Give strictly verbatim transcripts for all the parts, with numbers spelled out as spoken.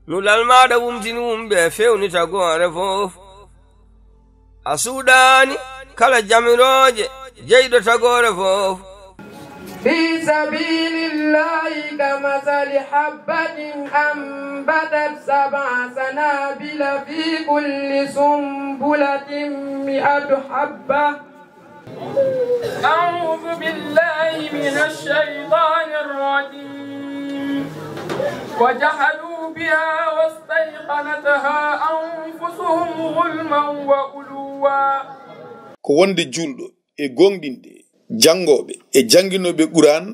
Nulal maaɗa wumtini wumɓe fewni tagoore fof. A suuɗaani kala jamirooje jeyɗo tagoore fof. في سبيل الله كمثل حبة أنبتت سبع سنابل في كل سنبلة مئة حبة. أعوذ بالله من الشيطان الرجيم. وجحدوا بها واستيقنتها أنفسهم ظلما وعلوا. Ko wonde juulɗo e gooŋɗinde janngooɓe e jannginooɓe Quraan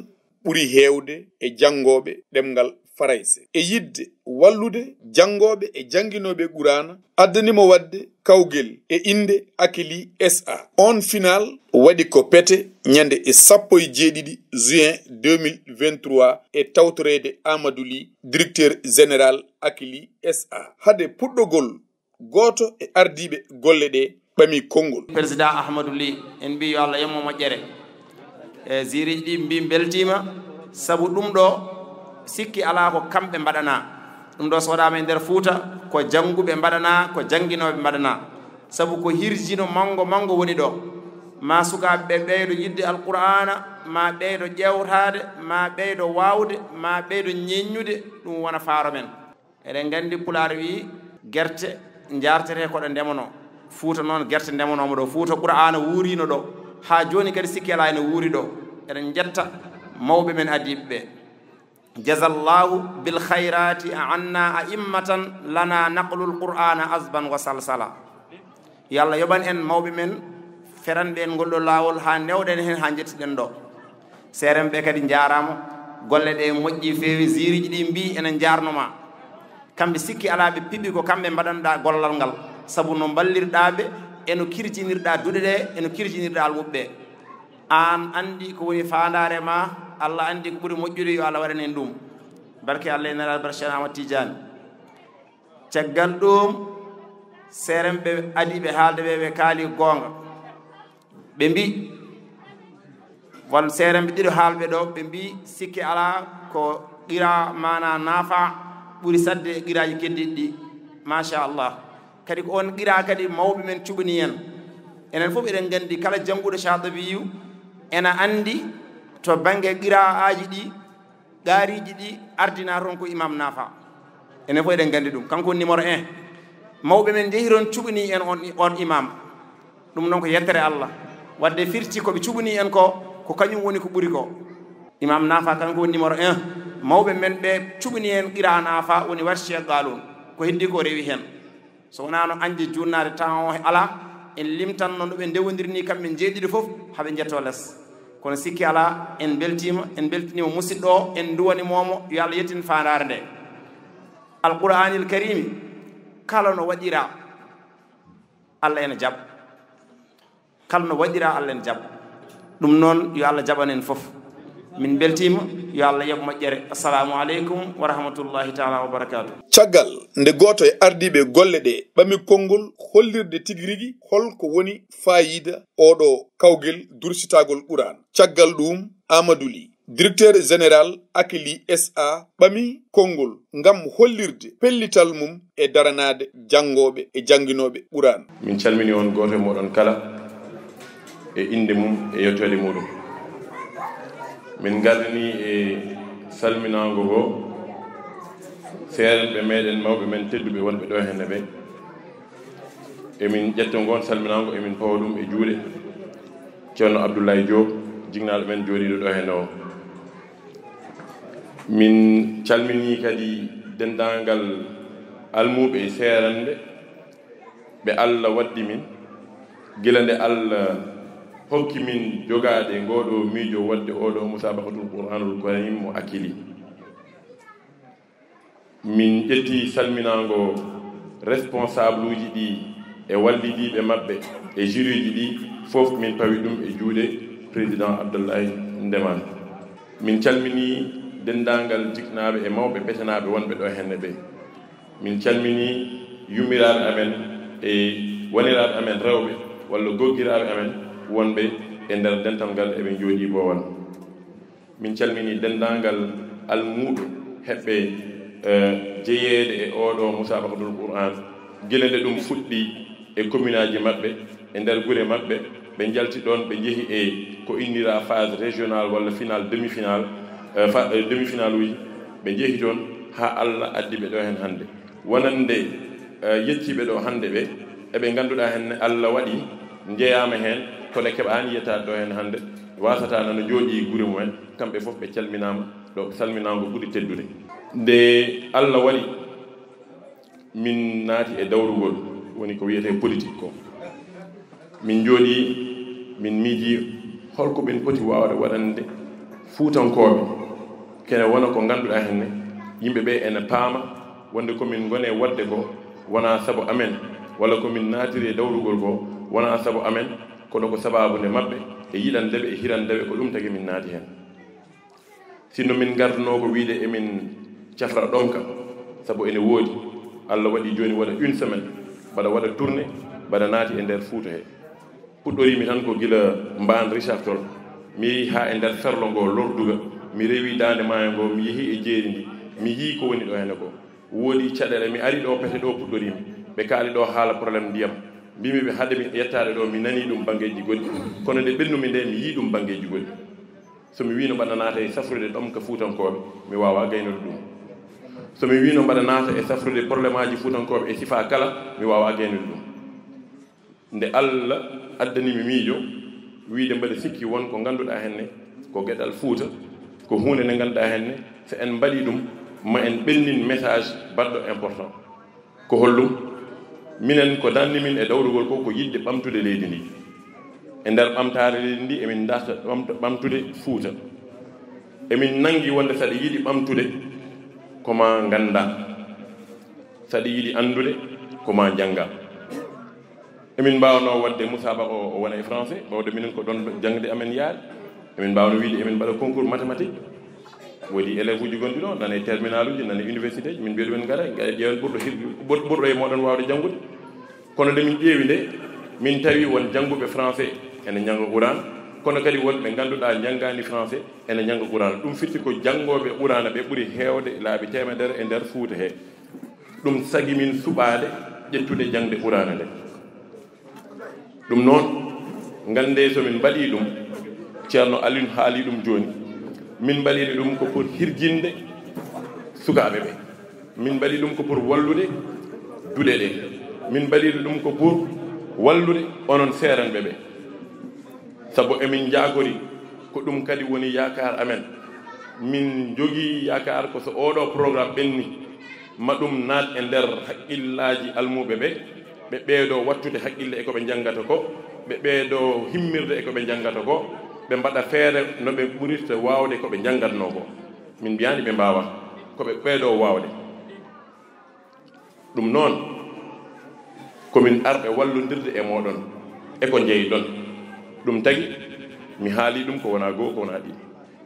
ɓuri heewde e janngooɓe ɗemngal Farayse. E yiɗde wallude janngooɓe e jannginooɓe Quraana, addani mo waɗde kawgel e innde Akili S A. Oon final waɗi ko pete ñande e sappo e jeeɗiɗi juin deux mille vingt-trois e tawtoreede Amadou Ly, directeur général Akili S A. Hade puɗɗogol, gooto e ardiiɓe golle ɗe ɓami konngol. Président Ahmadou Ly, en mbii yo Allah yoɓ mo moƴƴere. E ziiriiji ɗi mbii mbeltiima, sabu ɗum ɗo sikki alaa ko kamɓe mbaɗanaa. Ɗum ɗo so waɗaama e nder Fuuta, ko jannguɓe mbaɗanaa, ko jannginooɓe mbaɗanaa. Sabu ko hirjino manngo manngo woni ɗo. Ma sukaaɓe ɓe ɓeydo yiɗde Alqur'aana, ma ɓeydo ƴeewtaade, ma ɓeydo waawde, ma ɓeydo ñeeññude, ɗum wona faaro men. Eɗen nganndi Pulaar wii, gerte njaartete ko ɗe ndemanoo. Fuuta noon, gerte ndemanoo mo ɗo. Fuuta Qur'aana wuuriino ɗo. Haa jooni kadi sikki alaa ene wuuri ɗo. Eɗen njetta mawɓe men adiiɓe ɓe. جزى الله بالخيرات عنا أئمة لنا نقلوا القرآن عذبا وسلسلا. Yo Allah yoɓan en mawɓe men, feranɓe en ngol ɗo laawol haa newɗen heen haa njettiɗen ɗo. Seerenɓe kadi njaaraama, golle ɗe moƴƴi feewi, ziiriiji ɗi mbii ene njaarnoma. Kamɓe sikki alaa ɓe piɓi ko kamɓe mbaɗanɗaa gollal ngal, sabu no mballirɗaa ɓe, e no kirjinirɗaa duɗe ɗe, e no kirjinirɗaa almuɓɓe ɓe. Aan anndi ko woni faandaare ma, Allah anndi ko ɓuri moƴƴude, yo Allah waɗan en ɗum. Barke Allah e Nelaaɗo, barke Cheikh Ahmad Tidiane. Caggal ɗum, seerenɓe adii ɓe haalde ɓe, ɓe kaali goonga. Ɓe mbii, won seerenɓe ɗiɗo haalɓe ɗo, ɓe mbii, sikke alaa ko qira maana naafa ɓuri saɗde e qiraaji keddiiɗi ɗi. Machallah. Kadi ko oon qira kadi mawɓe men cuɓanii en. Enen fof eɗen nganndi kala jannguɗo Caatibiyu ena anndi to bannge qiraaji ɗi, qaariiji ɗi ardinaa toon ko Imaam Naafa. Enen fof eɗen nganndi ɗum. Kanko woni numéro un. Mawɓe men njehi toon cuɓanii en on, on Imaam. Ɗum noon ko yettere Allah. Waɗde firti ko ɓe cuɓanii en ko, ko kañum woni ko ɓuri ko. Imaam Naafa kanko woni numéro un. Mawɓe men ɓe cuɓanii en qira Naafa woni Warshi e Qaaluun. Ko heddi ko rewi heen. So wonaano añde juutnaade temps o alaa, en limtanno no ɓe ndewondiri ni kamɓe njeeɗiɗo fof, haa ɓe njettoo les. Kono sikki alaa, en mbeltiima, en mbeltiniima musidɗo o, en nduwanimo mo, yo Allah yettin faandaare nde. Alqur'aanil Kariimi, kala no waɗiraa, Allah ene jaɓa. Kala no waɗiraa, Allah ene jaɓa. Ɗum noon, yo Allah jaɓan en fof. Min mbeltiima, yo Allah yoɓ moƴƴere. Assalamu aleykum wa rahmatullahi taala wa barakaatuh. Caggal nde gooto e ardiiɓe golle ɗe ɓami konngol hollirde tigi rigi hol ko woni faayiida oɗo kawgel dursitagol Qur'aan. Caggal ɗum, Amadou Ly, directeur général Akili S A, ɓami konngol ngam hollirde pellital mum e daranaade janngooɓe e jannginooɓe Qur'aan. Min calmini on gooto e mooɗon kala e innde mum e yettoode muɗum. Min ngardini e salminaango goo seerenɓe meɗen, mawɓe men tedduɓe wonɓe ɗo henne ɓe. Emin ƴetta ngoon salminaango, emin pawa ɗum e juuɗe Ceerno Abdoulaye Diop, jinnaaɗo men jooɗiiɗo ɗo henne o. Min calminii kadi denndaangal almuuɓe e seerenɓe ɓe Allah waddi min, gila nde Allah hokki min jogaade ngoo ɗoo miijo waɗde oo ɗoo musaabaqatul Qur'aanul Kariim mo Akili. Min ƴetti salminaango responsable'uuji ɗi e wallidiiɓe maɓɓe e juryji ɗi fof, min pawi ɗum e juuɗe Président Abdoulaye Ndeman. Min calminii denndaangal jiknaaɓe e mawɓe petenaaɓe wonɓe ɗo henne ɓe. Min calminii yummiraaɓe amen e waniraaɓe amen rewɓe walla goggiraaɓe amen wonɓe e nder dental ngal, eɓe njooɗii boowal. Min calminii denndaangal almuuɓe heɓɓe Eh, jeyeede e oɗo musabaqatul Qur'an, gila nde ɗum fuɗɗi e commune aji maɓɓe, e nder gure maɓɓe, ɓe njalti ɗon, ɓe njehi e ko innira phase régionale walla finale, demi-finale, eh, fa-, eh, demi-finale uji, ɓe njehi toon haa Allah addi ɓe ɗo heen hannde. Wonande, eh, yettiiɓe ɗo hannde ɓe, eɓe ngannduɗaa heen ne Allah waɗi njeyaama heen, kono keɓaani yettaade ɗo heen hannde, wasata nana jooɗi gure mumen, kamɓe fof ɓe calminaama ɗo salminaango ɓuri teddude. Nde Allah waɗi min naati e dawrugol, woni ko wiyetee politique ko, min njooɗii, min miijii holko min poti waawde waɗande Fuutankooɓe, kene wona ko ngannduɗaa heen ne, yimɓe ɓe ene paama wonde ko min ngoni e waɗde ko wonaa sabu amen, walla ko min naatiri e dawrugol ko wonaa sabu amen, kono ko sabaabu nde maɓɓe e yiɗande ɓe e hirande ɓe, ko ɗum tagi min naati heen. Sinno min ngardunoo ko wiyde emin cafra ɗomka, sabu ene woodi. Allah waɗi jooni waɗa une semaine, mbaɗa waɗa tournée, mbaɗa naati e nder Fuuta he. Puɗɗoriimi tan ko gila Mbaan Richard Toll, mi yehi haa e nder ferlo ngo Lorduga, mi rewi daande maayo ngo, mi yehi e jeeri ndi, mi yii ko woni ɗo hene ko. Woodi caɗeele, mi ari ɗo pete ɗo puɗɗoriimi, ɓe kaali ɗo haala problème ndiyam, mbimi ɓe hade mi yettaade ɗo, mi nani ɗum banngeeji goɗɗi, kono nde ɓennumi nde, mi yii ɗum banngeeji goɗɗi. So mi wiino mbaɗa naata e safrude ɗomka Fuutankooɓe, mi waawaa gaynude ɗum. So mi wiino mbaɗa naata e safrude problème aji Fuutankooɓe e sifaa kala, mi waawaa gaynude ɗum. Nde Allah addani mi miijo, wiyde mbaɗa sikki won ko ngannduɗaa heen ne, ko geɗal Fuuta, ko huunde nde ngannduɗaa heen ne, so en mbaɗii ɗum, ma en ɓennin message baɗɗo important. Ko hollum? Minen ko danni min e dawrugol ko, ko yiɗde ɓamtude leydi ndi. E nder ɓamtaare leydi ndi, emin darta ɓamta-, ɓamtude Fuuta. Emin nangi wonde saɗa yiɗi ɓamtude, ko ma ngannda. Saɗa yiɗi anndude, ko ma njannga. Emin mbaawnoo waɗde musaaba o, o wona e français, ɓawde minen ko ɗon jaŋde amen yaari. Emin mbaawno wiyde emin mbaɗa concours mathématique. Woodi élève uji gonɗi ɗo, nana e terminal uji, nana e université ji, min mbiya ɗumen ngara, ngara ƴeewen ɓurɗo hirde, ɓur-, ɓurɗo e mooɗon waawde janngude. Kono nde min ƴeewi nde, min tawi won jannguɓe français ene njannga Quraan, kono kadi won ɓe ngannduɗaa njanngaani français ene njannga Quraan. Ɗum firti ko janngooɓe Quraan ɓe ɓuri heewde laabi teemedere e nder Fuuta he. Ɗum sagi min suɓaade ƴettude jaŋde Quraan nde. Ɗum noon, nganndee so min mbaɗii ɗum, Ceerno Alioune haalii ɗum jooni, min mbaɗiino ɗum ko pour hirjinde sukaaɓe ɓe. Min mbaɗii ɗum ko pour wallude duɗe ɗe. Min mbaɗiino ɗum ko pour wallude onon seeranɓe ɓe. Sabu emin njaagori, ko ɗum kadi woni yaakaar amen. Min njogii yaakaar ko so ooɗoo programme ɓenni, ma ɗum naat e nder hakkillaaji almuuɓe ɓe, ɓe ɓeydoo waɗtude hakkille e ko ɓe njanngata ko, ɓe ɓeydoo himmirde e ko ɓe njanngata ko, ɓe mbaɗa feere no ɓe ɓurirta waawde ko ɓe njanngatnoo ko. Min mbiyaani ɓe mbaawaa, ko ɓe ɓeydoo waawde. Ɗum noon, ko min arɓe wallondirde e mooɗon e ko njeyɗon. Ɗum tagi, mi haalii ɗum ko wonaa goo, ko wonaa ɗiɗi.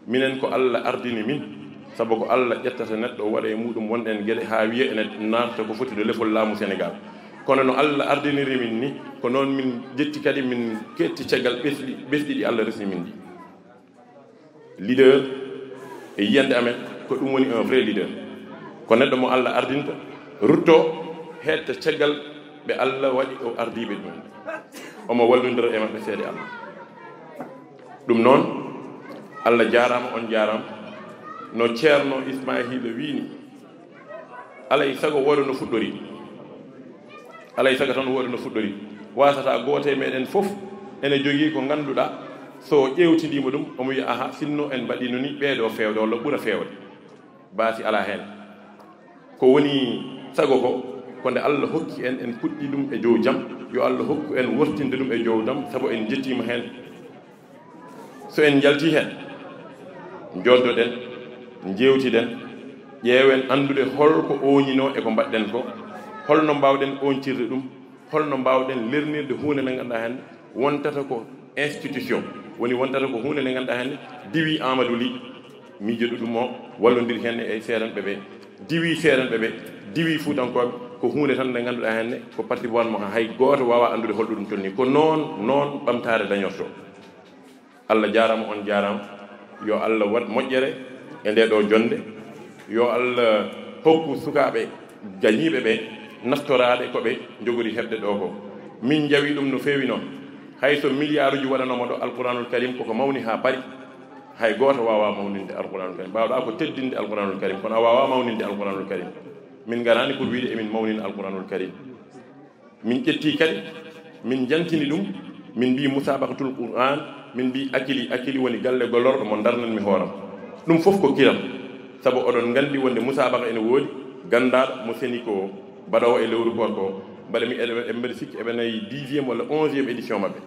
Minen ko Allah ardini min, sabu ko Allah ƴettata neɗɗo, o waɗa e muuɗum wonɗen geɗe haa wiya ene naatata ko foti to lefol laamu Senegaal. Kono no Allah ardiniri min ni, ko noon min jetti kadi min keetti caggal ɓesɗi, ɓesɗi ɗi Allah resi min ɗi. Leader e yiyannde amen, ko ɗum woni un vrai leader. Ko neɗɗo mo Allah ardinta, ruttoo, heedta caggal ɓe Allah waɗi o ardiiɓe ɗum. Omo wallondira e maɓɓe seede Allah. Ɗum noon, Allah jaaraama, on jaaraama. No Ceerno Ismahiila wiyi ni, alay sago wooda no fuɗɗori. Alay sago tan wooda no fuɗɗori. Wasata gooto e meɗen fof ene jogii ko ngannduɗaa, so ƴeewtidiima ɗum, omo wiya, "Aha, sinno en mbaɗiino ni, ɓeeɗo feewde walla ɓura feewde." Baasi alaa heen. Ko woni sago ko, ko nde Allah hokki en, en puɗɗi ɗum e dow jam, yo Allah hokku en wortinde ɗum e dow jam, sabu en njettiima heen. So en njaltii heen, njoddoɗen, njeewtiɗen, ƴeewen anndude hol ko ooñinoo e ko mbaɗɗen ko, hol no mbaawɗen ooñtirde ɗum, hol no mbaawɗen lernirde huunde nde ngannduɗaa heen wontata ko institution, woni wontata ko huunde nde ngannduɗaa heen diwii Amadou Ly, miijoɗo ɗum o, wallondiri heen e seeranɓe ɓe, diwii seeranɓe ɓe, diwii Fuutankooɓe, ko huunde tan nde ngannduɗaa heen ne ko patrimoine mo hay gooto waawaa anndude hol ɗo ɗum tolnii. Ko noon, noon ɓamtaare dañortoo. Allah jaaraama, on jaaraama. Yo Allah waɗ moƴƴere e ndee ɗoo jonnde. Yo Allah Hokku sukaaɓe gañiiɓe ɓe naftoraaɗe ko ɓe njogori heɓde ɗoo ko. Min njawi ɗum no feewi noon. Hay so miliyaaruuji waɗanooma ɗo, Alquraanul Karim koko mawni haa paari. Hay gooto waawaa mawninde Alquraanul Karim. Mbaawɗaa ko teddinde Alquraanul Karim, kono a waawaa mawninde Alquraanul Karim. Min ngaraani pour wiyde emin mawnina Alquraanul Karim. Min ƴetti kadi, min njantini ɗum, min mbii musaabaqatul Qur'an, min mbii akili, akili woni galle gollorɗo mo ndarnanmi hooram. Ɗum fof ko kiram, sabu oɗon nganndi wonde musaabaqa ene woodi, ganndaaɗo mo seni ko baɗoowo e lewru koor ko, mbaɗa mi eɗe, eɓe mbaɗi sikki eɓe nayi dixième walla onzième édition maɓɓe.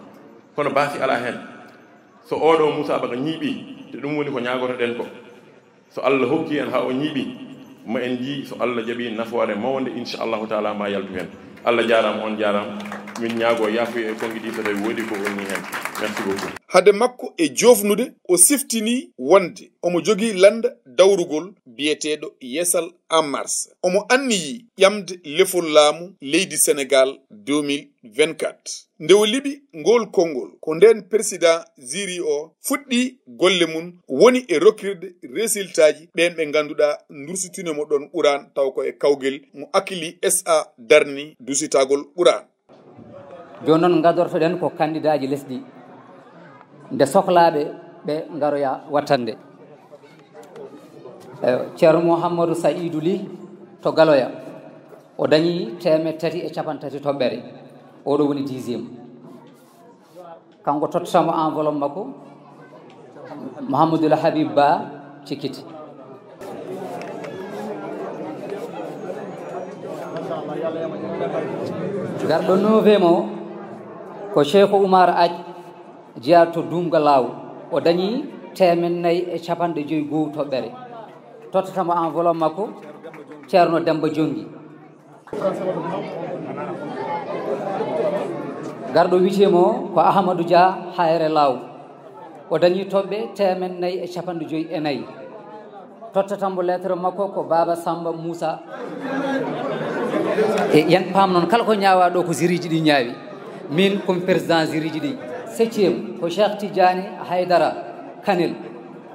Kono baasi alaa heen. So oɗo musaabaqa ñiiɓi, te ɗum woni ko ñaagotoɗen ko, so Allah hokki en haa o ñiiɓi, ma en njii so Allah jaɓi nafoore mawnde, inchallahu taala ma yaltu heen. Allah jaaraama, on jaaraama. Min ñaago yaafuya e konngi ɗi so tawi woodi ko woni heen. Merci beaucoup. Hade makko e joofnude, o siftini wonde omo jogii lannda dawrugol biyeteeɗo Yesal en mars. Omo anniyi ƴamde lefol laamu leydi Senegaal deux mille vingt-quatre. Nde o liɓi ngol konngol, ko ndeen Persidaa Jiri o fuɗɗi golle mum, woni e rokkirde résultat ji ɓeen ɓe ngannduɗaa ndursitino mo ɗoon Quraan, taw ko e kawgel mo Akili S A darni dusitagol Quraan. Jooni noon, ngadortoɗen ko kandidaaji lesdi, nde soklaaɓe ɓe ngaroya wattande. Eh, Ceerno Mouhamadou Saïdou Ly to Galoya, o dañi teemeɗɗe tati e capanɗe tati toɓɓere. Oɗo woni dixième. Kanko tottata mo enveloppe makko, Mouhamadoul Habib Ba Cikiti. Garɗo neuvième o ko Cheikh Oumar Ath, jeyaa to Dumga Law. O dañi teemeɗɗe nayi e capanɗe joyi go'o toɓɓere. Tottata mo enveloppe makko, Ceerno Demba Jonngi. Garɗo huitième o ko Ahamadou Dia, Hayre Law. O dañi toɓɓe teemeɗɗe nayi e capanɗe joyi e nayi. Tottata mo lettre makko ko Baba Samba Moussa. E yen paam noon, kala ko ñaawaa ɗo ko juriji ɗi ñaawi. Min komi président juriji ɗi. Septième ko Cheikh Tidiane Haydara Kanel.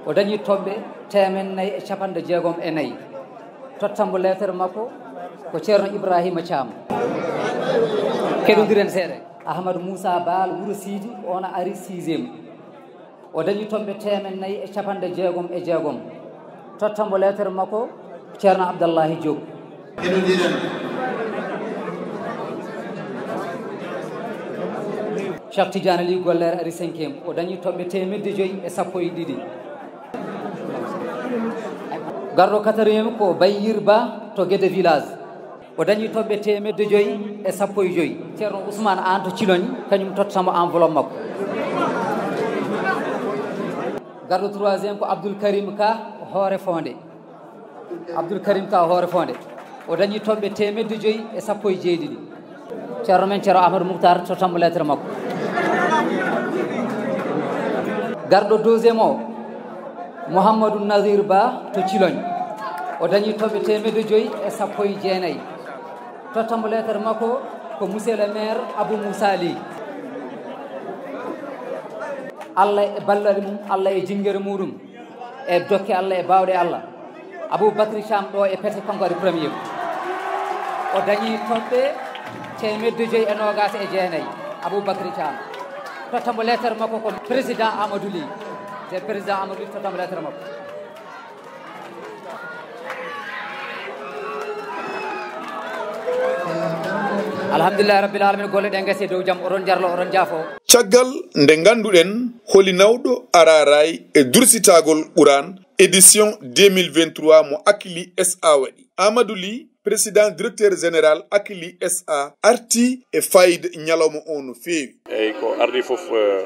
O dañi toɓɓe teemeɗɗe nayi e capanɗe jeegom e nayi. Totta mo lettre makko ko Ceerno Ibrahima Thiam. Keɗondiren seeɗa. Ahmadou Moussa Baal Wuro Siidi, on ari sixième. O dañi toɓɓe teemeɗɗe nayi e capanɗe jeegom e jeegom. Totta mo lettre makko Ceerno Abdallahi Diop. Cheikh Tidiane Ly Gollere ari cinquième. O dañi toɓɓe teemeɗɗe joyi e sappo e ɗiɗi. Garɗo quatrième ko Bayyir Ba to Guédé village. O dañi toɓɓe teemeɗɗe joyi e sappo e joyi. Ceerno Ousmane Aan to Ciloñ, kañum tottata mo enveloppe makko. Garɗo troisième ko Abdoul Karim Ka Hoore Fonde. Abdoul Karim Ka Hoore Fonde. O dañi toɓɓe teemeɗɗe joyi e sappo e jeeɗiɗi. Ceerno men, Ceerno Ahmadou Mouhtar, totta mo lettre makko. Garɗo deuxième o, Mouhamadou Nazir Ba to Ciloñ. O dañi toɓɓe teemeɗɗe joyi e sappo e jeenayi. Totta mo lettre makko ko Monsieur le maire Abou Moussa Ly. Allah e ballal mum, Allah e jinngere muɗum, e dokke Allah e baawɗe Allah. Abou Bakri Thiam ɗo e Pete, kanko ari premier. O dañi toɓɓe teemeɗɗe joyi e noogaas e jeenayi. Abou Bakri Thiam. Totta mo lettre makko ko président Amadou Ly. Te président Amadou Ly, totta mo lettre makko. Alhamdulillahi rabbil alamin, golle ɗe gasi e dow jam, oɗon jarlo, oɗon jaafo. Caggal nde ngannduɗen holi nawɗo araaraay e dursitagol Quraan édition deux mille vingt-trois mo Akili S A waɗi, Amadou Ly, président directeur général Akili S A, arti e fayida ñalawma o no feewi. Eyi, ko ardi fof, eh,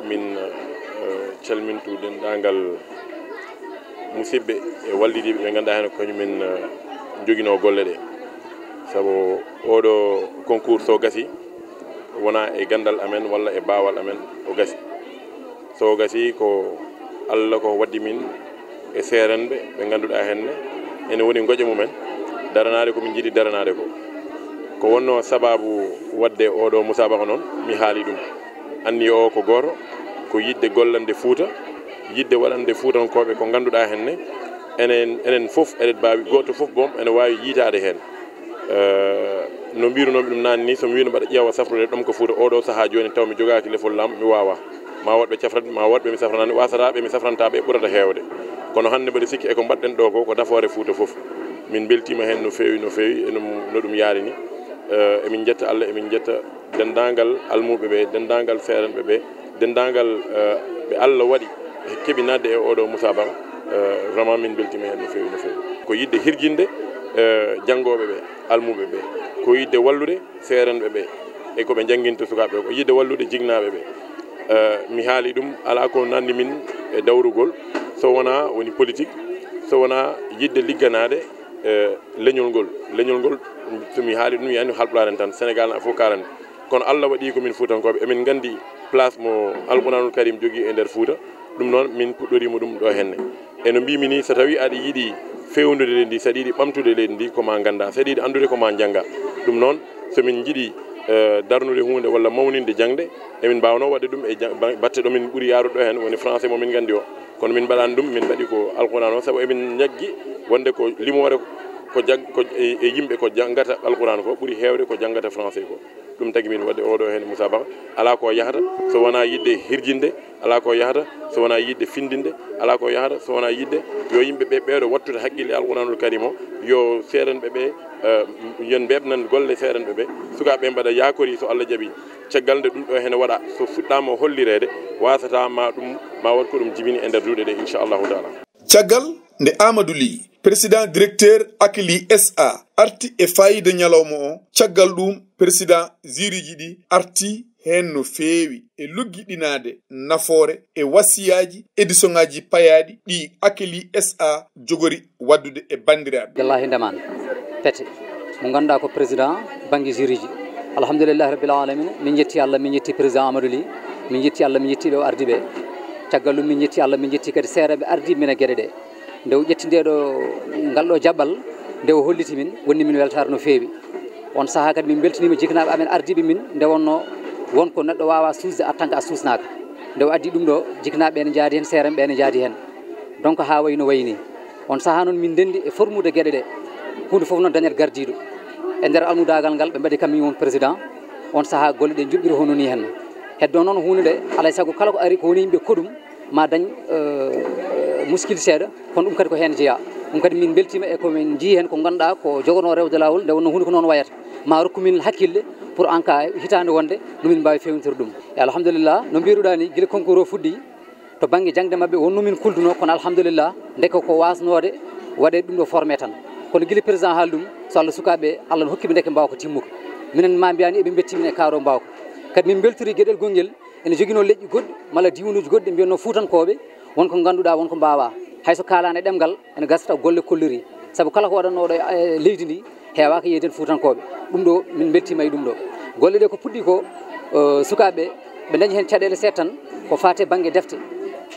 min, eh, calmintu denndaangal musidɓe e wallidiiɓe ɓe ngannduɗaa heen ko kañumen, eh, njoginoo golle ɗe. Sabu oɗo concours so gasi, wonaa e ganndal amen walla e baawal amen o gasi. So gasi ko Allah ko waddi min e seerenɓe ɓe ngannduɗaa heen ne ene woni ngoƴa mumen daranaade ko min njiɗi daranaade ko. Ko wonnoo sabaabu waɗde oɗo musaabaqa noon, mi haali ɗum. Anniya o ko gooto, ko yiɗde gollande Fuuta, yiɗde waɗande Fuutankooɓe ko ngannduɗaa heen ne Enen, enen fof eɗen mbaawi, gooto fof boom ene waawi yiytaade heen. Eh, no mbiirunoo-mi ɗum naane nii, so mi wiino mbaɗa ƴeewa safrude ɗomka Fuuta oo ɗoo sahaa jooni, taw mi jogaaki lefol laamu, mi waawaa. Ma woɗɓe cafrat, ma woɗɓe mi safranaani, wasataa ɓe mi safranta ɓe ɓurata heewde. Kono hannde mbaɗi sikki e ko mbaɗɗen ɗoo ko, ko nafoore Fuuta fof. Min mbeltiima heen no feewi, no feewi, e no, no ɗum yaari nii. Eh, emin njetta Allah, emin njetta denndaangal almuuɓe ɓe, denndaangal seerenɓe ɓe, denndaangal, eh, ɓe Allah waɗi keɓi naatde e oo ɗoo musaabaqa. Eh, vraiment min mbeltiima heen no feewi, no feewi. Ko yiɗde hirjinde, eh, janngooɓe ɓe, almuuɓe ɓe. Ko yiɗde wallude seerenɓe ɓe e ko ɓe njannginta sukaaɓe ɓe. Ko yiɗde wallude jiknaaɓe ɓe. Eh, mi haali ɗum, alaa ko nanndi min e dawrugol, so wonaa woni politique, so wonaa yiɗde ligganaade, eh, leñol ngol. Leñol ngol, so mi haali ɗum, mi anndi Haalpulaar en tan, Senegaal na fof kaalani. Kono Allah waɗi ko min Fuutankooɓe, emin nganndi place mo Alquraanul Karim jogii e nder Fuuta. Ɗum noon, min puɗɗoriima ɗum ɗo henne. E no mbiimi ni, so tawi aɗa yiɗi fewndude leydi ndi, so aɗa yiɗi ɓamtude leydi ndi, ko ma ngannda. So aɗa yiɗi anndude, ko ma njannga. Ɗum noon, so min njiɗi, eh, darnude huunde walla mawninde jaŋde, emin mbaawnoo waɗde ɗum e ja-, ba-, batte ɗo min ɓuri yaarude ɗo heen, woni français mo min nganndi o. Kono min mbaɗaani ɗum, min mbaɗi ko Alquraan o, sabu emin njaggi wonde ko limoore ko jag-, ko e, e yimɓe ko janngata Alquraan ko ɓuri heewde ko janngata français ko. Ɗum tagi min waɗde oo ɗoo heen musaabaqa. Alaa ko yahata so wonaa yiɗde hirjinde, alaa ko yahata so wonaa yiɗde findinde, alaa ko yahata so wonaa yiɗde yo yimɓe ɓe ɓeeɗo wattude haqqille Alquraanul Karim o, yo seerenɓe ɓe, eh, yo ɓe mbeeɓnan golle seerenɓe ɓe. Sukaaɓe ɓe mbaɗa yaakori so Allah jaɓi. Caggal nde ɗum ɗo hene waɗa, so fuɗɗaama hollireede, wasata ma ɗum, ma waɗ ko ɗum jibini e nder duuɗe ɗe, inchallahu taala. Caggal nde Amadou Ly, président directeur Akili S A, arti e faayiida ñalawma o, caggal ɗum président juryji ɗi arti heen no feewi e luggiɗinaade nafoore e wasiyaaji éditionŋaaji payaaɗi ɗi Akili S A jogori waɗdude e banndiraaɓe. Abdullahi Ndeman Pete, mo ngannduɗaa ko président bannge juryji. Alhamdulillahi Rabbil Alamina, min njetti Allah, min njetti président Amadou Ly, min njetti Allah, min njetti ɓe o ardi ɓe. Caggal ɗum min njetti Allah, min njetti kadi seereeɓe ardiiɓe min e geɗe ɗe. Nde o ƴetti nde ɗo, ngal ɗo jaɓɓal, nde o holliti min, wonni min weltaare no feewi. On sahaa kadi min mbeltiniima jiknaaɓe amen ardiiɓe min, nde wonno won ko neɗɗo waawa suusde en tant que a suusnaaka. Nde o addi ɗum ɗo, jiknaaɓe ɓe ne njaadi heen, seerenɓe ɓe ne njaadi heen. Donc haa wayi no wayi ni. On sahaa noon min ndenndi e formude geɗe ɗe. Huunde fof noon dañat gardiiɗo. E nder almudaagal ngal ɓe mbaɗi kam min won président. On sahaa golle ɗe njuɓɓiri hono ni heen. Heddo noon huunde nde, alaa e sago kala ko ari ko woni yimɓe koɗum, ma dañ, eh, muskil seeɗa, kono ɗum kadi ko heen jeyaa. Ɗum kadi min mbeltiima e ko min njii heen ko ngannduɗaa ko jogonoo rewde laawol, nde wonno huunde ko noon wayata. Ma rokku min hakkille pour en cas hitaande wonde no min mbaawi feewnitorde ɗum. E alhamdulillah, no mbiruɗaa ni, gila concours o fuɗɗi, to bannge jaŋde maɓɓe wonno min kulduno, kono alhamdulillah, ndeke ko waasnoode waɗe ɗum ɗo formé tan. Kono gila président haali ɗum, so Allah sukaaɓe, Allah no hokki ɓe ndeke mbaawa ko timmuka. Minen ma mbiyaa ni eɓe mbetti min e kaaro mbaawa ko. Kadi min mbeltori geɗel gongel, ene joginoo leƴƴi goɗɗi malla diiwanuuji goɗɗi, mbiyatnoo Fuutankooɓe, won ko ngannduɗaa, won ko mbaawaa. Hay so kaalaani e ɗemngal, ene gasa taw golle kolliri. Sabu kala ko waɗatnoo ɗo e leydi ndi, heewaaka yeeyde heen Fuutankooɓe. Ɗum ɗo, min mbeltiima e ɗum ɗo. Golle ɗe ko puɗɗi ko, eh, sukaaɓe, ɓe ndañi heen caɗeele seeɗa tan, ko faati e bannge defte.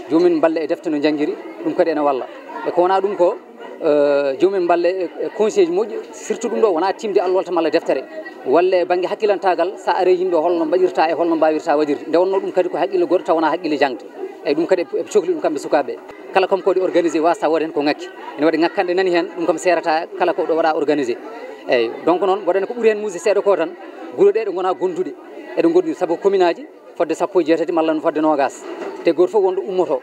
Joomum en mballe e defte no njanngiri, ɗum kadi ene walla. E ko wonaa ɗum ko, eh, joomum en mballe e, e conseil ji moƴƴi, surtout ɗum ɗo wonaa tiimde alluwal tan malla deftere, walla e bannge hakkilantaagal, so a arii yimɓe holno mbaɗirta e holno mbaawirta waɗirde. Nde wonnoo ɗum kadi ko haqqille goɗɗo tawa wonaa haqqille jaŋde. Eyi, ɗum kadi eɓe, eɓe cokli ɗum kamɓe sukaaɓe. Kala kam ko waɗi organisé, waasata waɗde heen ko ŋakki. Ene waɗi ŋakkande nani heen, ɗum kam seerata kala ko ɗo waɗa organisé. Eyi, donc noon, mboɗo anndi ko ɓuri heen muusde seeɗa ko tan, gure ɗe ɗe ngonaa gonduɗe, eɗe ngondi sabu commune aji, fodde sappo e jeetati malla no fodde noogaas. Te gooto fof wonɗo ummoto.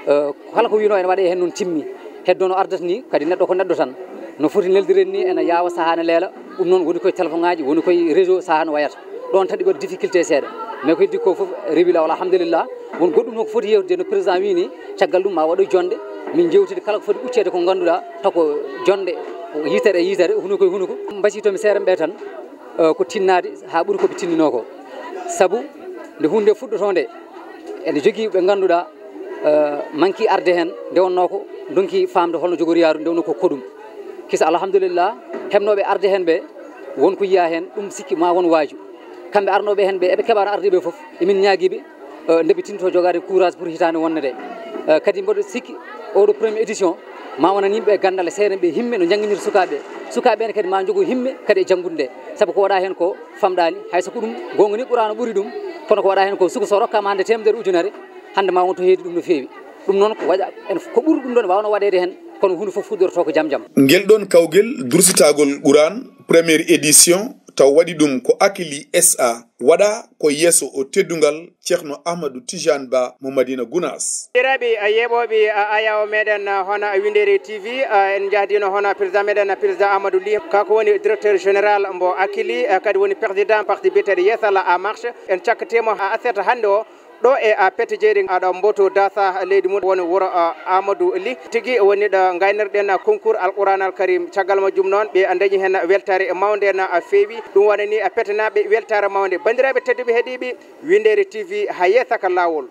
Eh, kala ko wiynoo ene waɗee heen noon timmi. Heddo no ardata ni, kadi neɗɗo ko neɗɗo tan. No foti neldiren ni, ene yaawa sahaa ne leela. Ɗum noon woni koye téléphone ŋaaji, woni koye réseau sahaa no wayata. Ɗoon tan ɗi waɗi difficulté seeɗa. Mais ko heddi ko fof rewi laawol, alhamdulillah. Won goɗɗum noon ko foti yewtude no président wii ni, caggal ɗum ma waɗoy jonde. Min jewtidi kala ko foti ɓucceede ko ngannduɗaa, taw ko jonde, ko yitere e yitere, hunuko e hunuko. Mbasiytoo-mi seerenɓe ɓe tan, eh, ko tinnaade haa ɓuri ko ɓe tinndinoo ko. Sabu nde huunde nde fuɗɗotoo nde, ene jogii ɓe ngannduɗaa, eh, manki arde heen, nde wonnoo ko ndonki faamde holno jogori yaarude, nde wonnoo ko koɗum. Kisa, alhamdulillah, heɓnooɓe arde heen ɓe, won ko yiyaa heen, ɗum sikki ma won waaju. Kamɓe arnooɓe heen ɓe, eɓe keɓaano arde ɓe fof, emin ñaagii ɓe, eh, nde ɓe tinndotoo jogaade courage pour hitaande wonnde nde. Eh, kadi mboɗo sikki, oɗo première édition, ma wonan yimɓe e ganndal e seerenɓe himme no njannginirta sukaaɓe. Sukaaɓe ɓe ne kadi ma njogo himme kadi e janngude nde. Sabu ko waɗaa heen ko famɗaani, hay so ko ɗum goonga ni Qur'aana ɓuri ɗum, kono ko waɗaa heen ko suka so rokkaama hannde teemedere ujunere, hannde ma won to heedi ɗum no feewi. Ɗum noon ko waɗa, en, ko ɓuri ɗum ɗoon waawno waɗeede heen. Kono huunde fof fuɗɗorto ko jam jam. Ngel ɗon kawgel dursitagol Quraan, première édition, taw waɗi ɗum ko Akili S A, waɗa ko yeeso o teddungal Ceerno Ahmadu Tijaan Ba mo Madina Gunaas. Jiraaɓe, a yeeɓooɓe, a ayawo meɗen, a, hono a Winndere T V, a, en njahdino hono président meɗen, a président Amadou Ly, kanko woni directeur général mbo Akili, a, kadi woni président parti biyeteeɗo Yeesala A Marche. En cakkatiima, a, aset hannde o, ɗo e, a, Pete Jeeri, aɗa mboto dasa leydi mum, woni wuro, a, Amadou Ly. Tigi woni ɗo ngaynirɗen, a, concours Alquran Al Karim. Caggal majjum noon, ɓe, a, dañi heen weltaare mawnde, na, a, feewi. Ɗum wonani, a, Petenaaɓe weltaare mawnde. Banndiraaɓe tedduɓe heɗiiɓe, Winndere T V, haa yeeso ka laawol.